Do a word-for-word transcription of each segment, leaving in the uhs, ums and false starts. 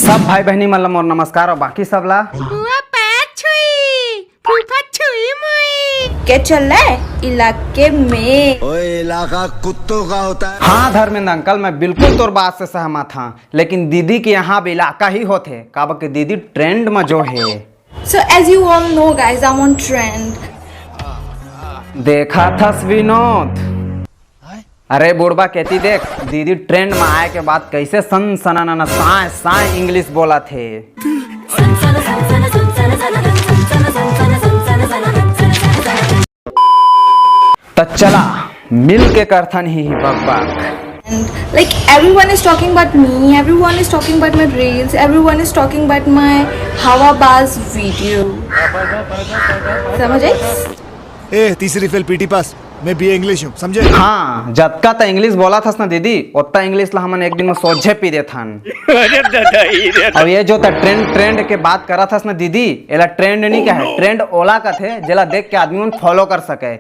सब भाई बहनी मन ला मोर नमस्कार और बाकी सब ला। बुआ पैर छुई, फूफा छुई मुई। के चल रहा है इलाके में? ओए, इलाका कुत्तों का होता है। हाँ धर्मेंद्र अंकल, मैं बिल्कुल तोर बात से सहमत हाँ, लेकिन दीदी के यहाँ अब इलाका ही होथे, काबर के दीदी ट्रेंड में जो है। So as you all know, guys, I'm on trend. देखा थस विनोद? अरे बुढ़बा, केती देख, दीदी ट्रेंड में आए के बाद कैसे सन सनाना साय साय इंग्लिश बोलथे। त चला मिल के करथन ही बकबक। And like everyone is talking about me, everyone is talking about my reels, everyone is talking about my हवाबाज video. समझ आई? ए, तीसरी फेल, पीटी पास। मैं बीए इंग्लिश हूँ, समझे? हाँ, जतका त इंग्लिश बोलथस ना दीदी, ओतका इंग्लिश ला हमन एक दिन में सोझे पी देथन। और ये जो त ट्रेंड ट्रेंड के बात करथस ना दीदी, एला ट्रेंड नहीं कहे, ट्रेंड ओला कथे जेला देख के आदमी मन फॉलो कर सके।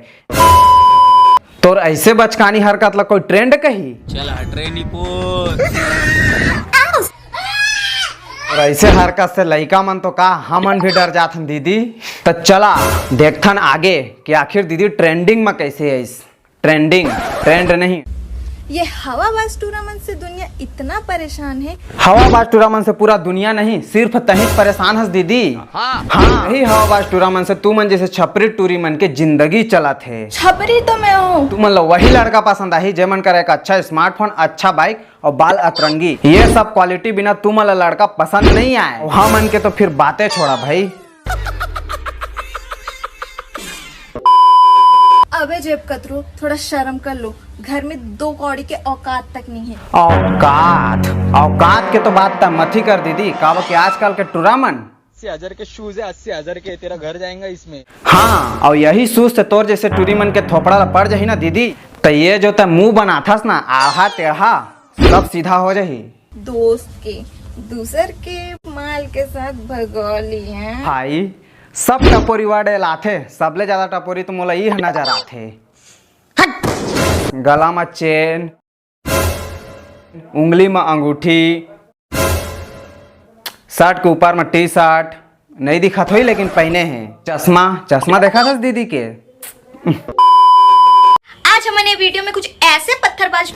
तोर ऐसे बचकानी हरकत ला कोई ट्रेंड कही? चल हट रे निपोर। और ऐसे हरकत से लइका मन तो का हमन भी डर जाथन दीदी। त चला देखथन आगे कि आखिर दीदी ट्रेंडिंग में कैसे आइस। ट्रेंडिंग, ट्रेंड नहीं। ये हवाबाज टूरा मन से दुनिया इतना परेशान है। हवाबाज टूरा मन से पूरा दुनिया नहीं, सिर्फ तहीं परेशान हस दीदी। हाँ। हाँ, यही हवाबाज टूरा मन से तुमन जैसे छपरी टूरी मन के जिंदगी चलत हे। छपरी तो मैं हूँ। तुमन ला वही लड़का पसंद आही जेमन कर एक अच्छा स्मार्टफोन, अच्छा बाइक और बाल अतरंगी। ये सब क्वालिटी बिना तुमन ला लड़का पसंद नहीं आए। हमन के तो फिर बातें छोड़ा भाई। अबे जेब कतरू, थोड़ा शर्म कर लो, घर में दो कौड़ी के औकात तक नहीं है। औकात, औकात के तो बात त मत ही कर दीदी, काबर कि आजकल के टूरा मन अस्सी हजार के शूज है, अस्सी हजार के, तेरा घर जाएगा इसमें। हाँ, और यही शूज से तोर जैसे टूरी मन के थोपड़ा ला पड़ जाही ना दीदी, त ये जो त मुंह बनाथस ना आढ़ा टेढ़ा, सब सीधा हो जाही। दोस्त के दूसर के माल के साथ भगौली है। भाई, सब टपोरी वर्ड लाथे, सबले ज्यादा टपोरी तो मोला ई नजर आथे। हट! गला में चेन, उंगली में अंगूठी, शर्ट के ऊपर में टी शर्ट, नहीं दिखत होई लेकिन पहने हैं। चश्मा, चश्मा देखा था दीदी के? आज हमन ये वीडियो में कुछ ऐसे पत्थरबाज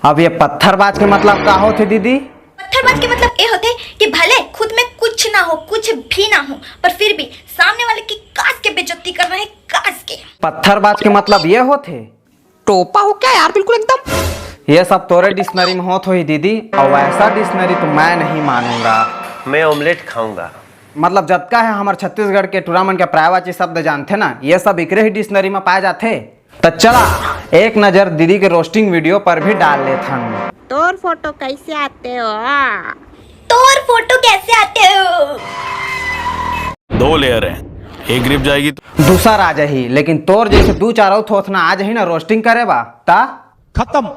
अब ये पत्थरबाज के मतलब का होथे दीदी? पत्थरबाज के मतलब ये होथे कि भले खुद में कुछ ना हो, कुछ भी ना हो, पर फिर भी सामने वाले की कास के बेइज्जती कर रहे हैं, कास के। पत्थरबाज के मतलब ये होथे? टोपा हो क्या यार, बिल्कुल एकदम। ये सब तोरे डिक्शनरी में होत होही दीदी, और वैसा डिक्शनरी तो मैं नहीं मानूंगा। मैं ऑमलेट खाऊंगा। मतलब जतका है हमर छत्तीसगढ़ के टूरा मन के पर्यायवाची शब्द जानथे ना, ये सब इकरे ही डिक्शनरी में पाए जाथे। त चला एक नजर दीदी के रोस्टिंग वीडियो पर भी डाल लेथन। तोर फोटो कैसे आते हो? तोर फोटो कैसे आते हो? दो लेयर है, एक ग्रिप जाएगी तो दूसर आ जाही, लेकिन तोर जैसे दू चार अउ थोथना आ जाही ना रोस्टिंग करे बा, ता खत्म।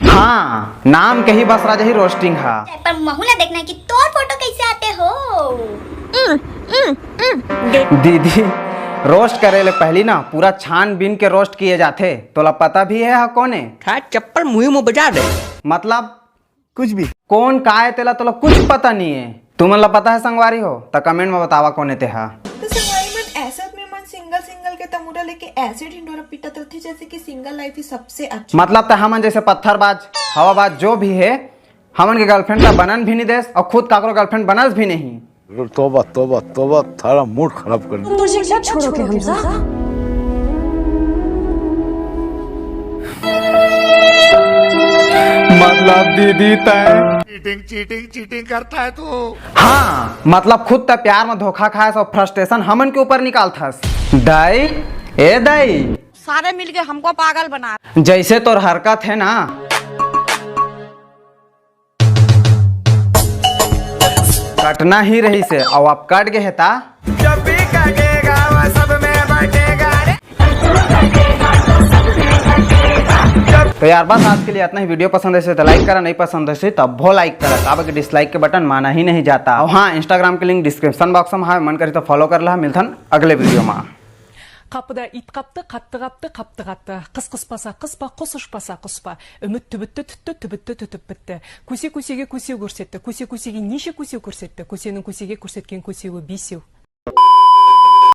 हाँ, नाम के ही बस रह जाही रोस्टिंग हा। पर महू ला देखना है कि तोर फोटो कैसे आते हो। दीदी, रोस्ट करे ले पहली ना पूरा छानबीन के रोस्ट किए जाथे। तोला पता भी है हा कोने? खा चप्पल मुंह में बजा दे। मतलब कुछ भी। कौन का है तेला तोला कुछ पता नहीं है। तुमन ला पता है संगवारी हो, त कमेंट में बतावा कोने ते हा। तो संगवारी मन, ऐसे आदमी मन सिंगल सिंगल के तमूरा लेके ऐसे ढिंडोरा पीटत रथे जैसे कि सिंगल लाइफ ही सबसे अच्छा। मतलब त हमन जैसे पत्थरबाज, हवाबाज जो भी है, हमन के गर्लफ्रेंड त बनन भी नहीं देस और खुद काकरो गर्लफ्रेंड बनस भी नहीं। तोबा, तोबा, तोबा, थारा मूड खराब कर दिया। तुझे क्या छोड़ोगे हम साहब? मतलब दीदी तय चीटिंग, चीटिंग, चीटिंग करता है तू। हाँ, मतलब खुद त प्यार में धोखा खाए और फ्रस्ट्रेशन हमन के ऊपर निकालथस। दाई, ए दाई। सारे मिलके हमको पागल बना। जैसे तोर हरकत है ना। कटना ही रहिसे, अउ अब कट गे हे ता। जब भी कटेगा, वो सब में बटेगा रे। तो यार, बस आज के लिए इतना ही। वीडियो पसंद आइसे तो लाइक करा, नहीं पसंद आइसे तो भो लाइक करा, काबर कि डिसलाइक के बटन माना ही नहीं जाता। और हाँ, इंस्टाग्राम के लिंक डिस्क्रिप्शन बॉक्स में है, मन करी तो फॉलो कर ला। मिलथन अगले वीडियो में। Қапыда ит қапты, қатты қапты, қапты қатты. Қыс қыспаса қыс па, құс ұшпаса құс па. Үміт түбітті түтті, түбітті түтіп бітті. Көсе көсеге көсеу көрсетті, көсе көсеге неше көсеу көрсетті. Көсенің көсеге көрсеткен көсеуі бесеу.